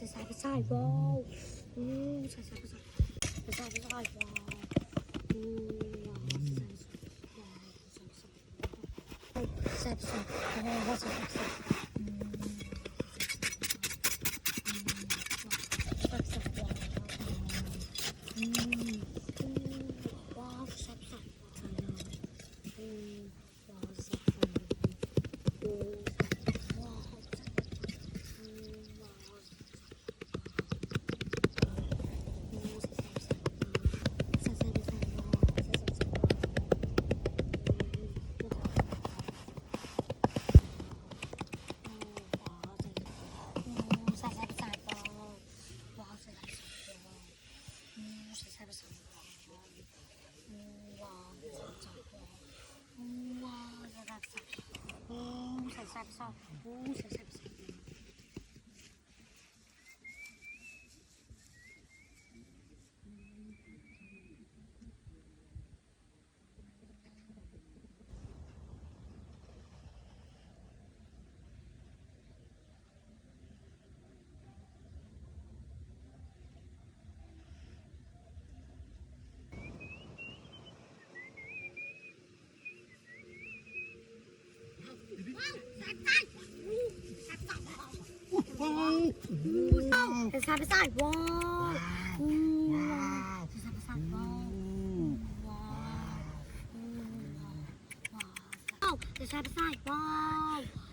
ສາຍສາຍ ວ້າວ ໂອ້ ສາຍສາຍ ສາຍສາຍ ວ້າວ ໂອ້ ວ້າວ ສາຍສາຍ ວ້າວ ສາຍສາຍ ວ້າວ ສາຍສາຍ ສາຍສາຍ ວ້າວ ວ້າວ ສາຍສາຍ ວ້າວ ສາຍສາຍ ວ້າວ ສາຍສາຍ ວ້າວ ສາຍສາຍ ວ້າວ ສາຍສາຍ ວ້າວ ສາຍສາຍ ວ້າວ ວ້າວ ສາຍສາຍ ວ້າວ ວ້າວ ສາຍສາຍ ວ້າວ